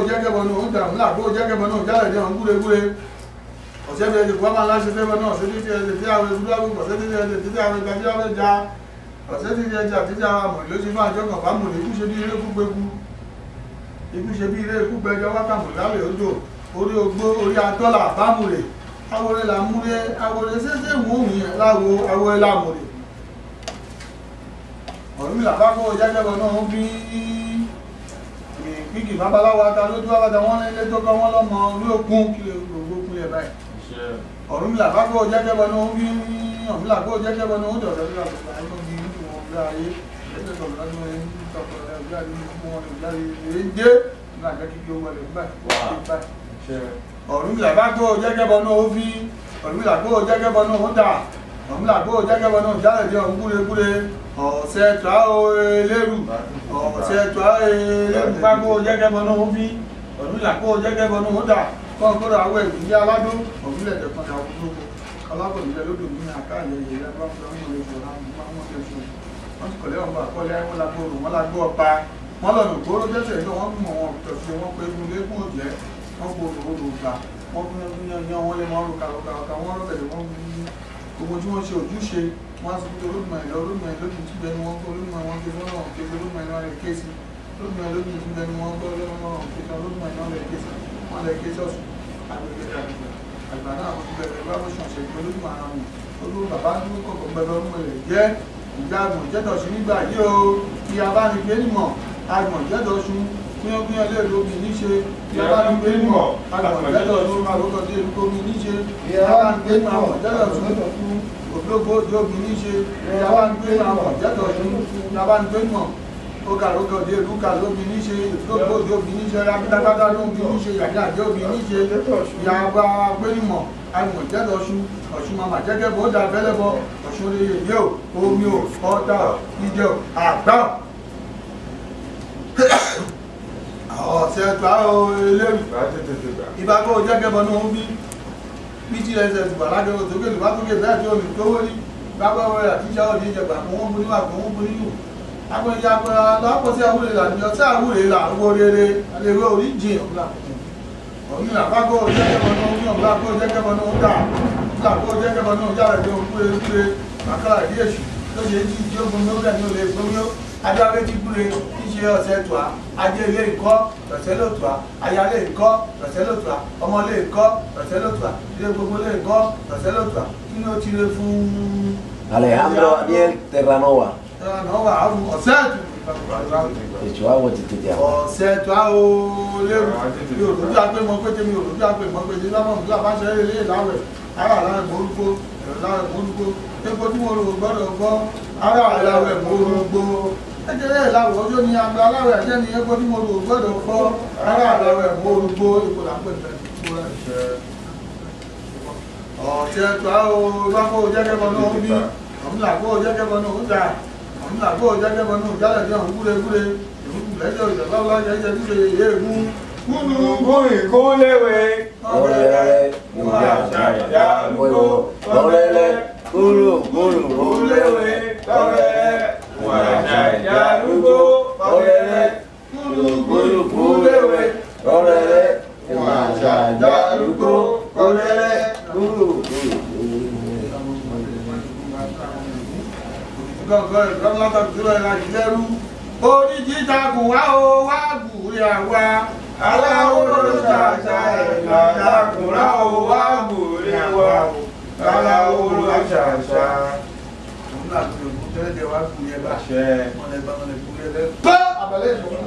Jẹ́gẹ́bọ náà ń dààmú làgbó jẹ́gẹ́bọ náà jálẹ̀ jẹun gúregúre. Ọ̀sẹ̀ bí ẹ̀jẹ̀ kó máa láṣẹ fẹ́ náà ọ̀sẹ̀ títí ẹ̀jẹ̀ tí àwọn ẹ̀sùn láwùjọ ọ̀sẹ̀ títí ẹ̀jẹ̀ títí àwọn ẹ̀jẹ̀ tí àwọn ẹ̀jẹ̀ ọ̀sẹ̀ títí ẹ̀jẹ̀ àti àwọn àmọ̀ ló ṣe fún àjọkàn bá mọ̀lẹ́ ikú ṣe bí eré kúgbẹ́kú ikú ṣe bí eré kúgbẹ́jọ wákàmù lálẹ́ odò orí ogbó orí adọ́là bámúrè awore làmúrè awore ṣẹṣẹ wọ́n yẹn láwo awore làmúrè. Ọ̀rúnmìlà bá kó jẹ́gẹ́bọ náà bí ìpínkì babaláwo ata lójú àbàtà wọn lé tó kọ́ wọn lọ́mọ orí òkun kí lè gbogbo kúlẹ̀ báyìí. Ọ̀rúnmìlà bá kó jẹ́gẹ́bọ náà bí Ọ̀rúnmìlà kó jẹ́gẹ́bọ náà ó dọ̀dọ̀ bí àgbà ayé bí wọn bí ayé ẹgbẹ́ sọ̀rọ̀ lọ́dún ẹ̀ ń tọkọ̀ ẹ̀ bí ayé Ọ̀rúnmìlà bá kó jẹ́gẹ́bọ náà ó fi Ọ̀rúnmìlà kó jẹ́gẹ́bọ náà ó dà Ọ̀rúnmìlà kó jẹ́gẹ́bọ náà jálẹ̀ jẹ́ òun gúregúre ọ̀sẹ̀ tó a lérù ọ̀sẹ̀ tó a lérù bá kó jẹ́gẹ́bọ náà ó fi Ọ̀rúnmìlà kó jẹ́gẹ́bọ náà ó dà kọ́ńkọ́rọ̀ àwọ̀ ẹ̀rù ní aládó Ọ̀rúnmìlà ẹ̀dẹ̀kan dà ọkùnrin alákọ̀ọ́lẹ̀ lódò ní àkáàlẹ̀ ìyẹ̀yẹ́ bá ń wọ́n ti kọ̀lẹ́ ọ̀nba àkọlẹ́ wọn lágbó òrùn wọn lágbó ọba wọn lọ́nà gbóró jẹ́sẹ̀ náà wọ́n mọ̀ wọn tọ̀sí wọn pé egun lẹ́gùn òjẹ́ wọn kó odò odò gbà wọn kún yan yan wọn lé wọn rò kàrọ̀kàrọ̀ wọn rọ̀bẹ̀lẹ̀ wọn gbogbo tí wọ́n ṣe ojúṣe wọn sọ pé Olódùmarè lọ Olódùmarè lójú tí bẹnu wọn kó Olódùmarè wọn ké fọlọ́run ké Olódùmarè náà lè ké sí Olódùmarè lójú tí bẹnu wọn kó Olódùmarè ké sí Olódùmarè náà lè ké sí wọn lè ké sọ̀sùn àgbègbè àgbègbè àgbà náà wọn ti bẹ̀rẹ̀ bá wọn ṣàṣẹ pé Olódùmarè náà olú bàbá dúró kọ̀ọ̀kan gbẹdọ̀ ọmọ rẹ̀ jẹ́ ìjà àgbọ̀n jẹ́dọ̀sùn nígbà yìí o kí a bá ní gbé nímọ̀ àgbọ̀n jẹ́dọ̀sùn kúnyánkúnyán lè lo omi níṣe kí a bá ní gbé nímọ̀ àgbọ̀n jẹ́dọ̀sùn àròkọ tí èlú omi níṣe kí a bá ní gbé nímọ̀ àgbọ̀n jẹ́dọ̀sùn ògbógbó òdi omi níṣe kí a bá ní gbé nímọ̀ àgbọ̀n jẹ́dọ̀sùn kí a bá ní gbé nímọ̀ ó kàrókọ òdi èlú kà lómi níṣe ògbógbó òdi omi níṣe rábítábátá lómi níṣe yàjá àjẹ́ omi níṣe kí a bá gbé nímọ̀ àgbọ̀n jẹ́dọ̀sùn ọ̀ṣun màmá jẹ́gẹ́ bó dà fẹ́lẹ́ bọ ọ̀ṣun lè yẹ o omi o ọ̀tá ìjẹ o àgbà ọ̀sẹ̀ tó a o eléru ibà kó o jẹ́gẹ́ bọ ní òun bí bí tí ẹsẹ̀ tùbà lájọ òtókè lùbá tókè bẹ́ẹ̀ tí omi tó wọlé bábá wọlé àti iṣẹ́ òní ìjẹgbà kó wọ́n bu níwà kó wọ́n bu níyù agbẹ̀yẹ agbẹ̀rẹ̀ alákòóso àwúrẹ̀ là ní ọtí àwúrẹ̀ là wó rere àlewé orí jìn ọ̀la Ọ̀rúnmìlà bá kó o jẹ́gẹ́ bọ ní òun bí ọ̀la kó o jẹ́gẹ́ bọ ní òun dà kó jẹ́gẹ́bọ náà yára jọ kúre kúre àkàrà ìdí èṣù tó ṣe jí tí ó gun lórí ẹni olè gbóyó adáwé ti kúre tí ṣe ọ̀sẹ̀ tùá ajé ilé ìkọ́ ọ̀sẹ̀ ló tùá aya ilé ìkọ́ ọ̀sẹ̀ ló tùá ọmọ ilé ìkọ́ ọ̀sẹ̀ ló tùá ilé gbogbo ilé ìkọ́ ọ̀sẹ̀ ló tùá kí ni ó ti lè fún. Alejandro Daniel Terranova. Terranova ọ̀sẹ̀ tù. Ọ̀sẹ̀ tùá o lérò mi ò lójú àpè mọ́ pété mi ò lójú àpè mọ́ pété lọ́mọ mi lábá ṣe eré láwẹ̀ ara àlàrẹ̀ mọ́rúgbó ẹ̀rọ láwẹ̀ mọ́rúgbó epo tí mo rò gbọ́dọ̀ gbọ́ ara àlàrẹ̀ mọ́rúgbó kékeré ìlàwọ̀ ọjọ́ ni àgbà aláwẹ̀ ẹ̀jẹ̀ ni epo tí mo rò gbọ́dọ̀ gbọ́ ara àlàrẹ̀ mọ́rúgbó epo là ń pè bẹ́ẹ̀ ọ̀sẹ̀ tó a o bá kó jẹ́gẹ́bọ náà bí ọ̀mùlà kó jẹ́gẹ́bọ náà ó dà ọ̀mùlà kó jẹ́gẹ́bọ náà jálẹ̀ jẹ́ òun gúregúre lẹ́jọ́ ìjọba ọlọ́jẹ́ tí ṣe yé egun Kúnukún ìkúnléwé. Ọ̀rẹ́rẹ́ ìyá ọ̀rẹ́rẹ́ kúrò kúrò Kúnléwé ọ̀rẹ́rẹ́ wàjà ìyá arúgbó ọ̀rẹ́rẹ́ kúrò kúrò ọ̀rẹ́rẹ́ ìwàjà ìyá arúgbó ọ̀rẹ́rẹ́ kúrò kúrò. Oríjì takùn wá o wá gùrì àwa. Aláwo ló ṣàṣà ẹ̀ka takùnrà ó wá gùrì àwa. Aláwo ló ṣàṣà. Òun náà ti ògùn tẹ́lẹ̀ wá gùrì ẹ̀ bá. Àṣẹ. Wọ́n lè bá wọn lè gùrì ẹ̀ bẹ́ẹ̀. Bá àbálẹ̀ ìṣòro.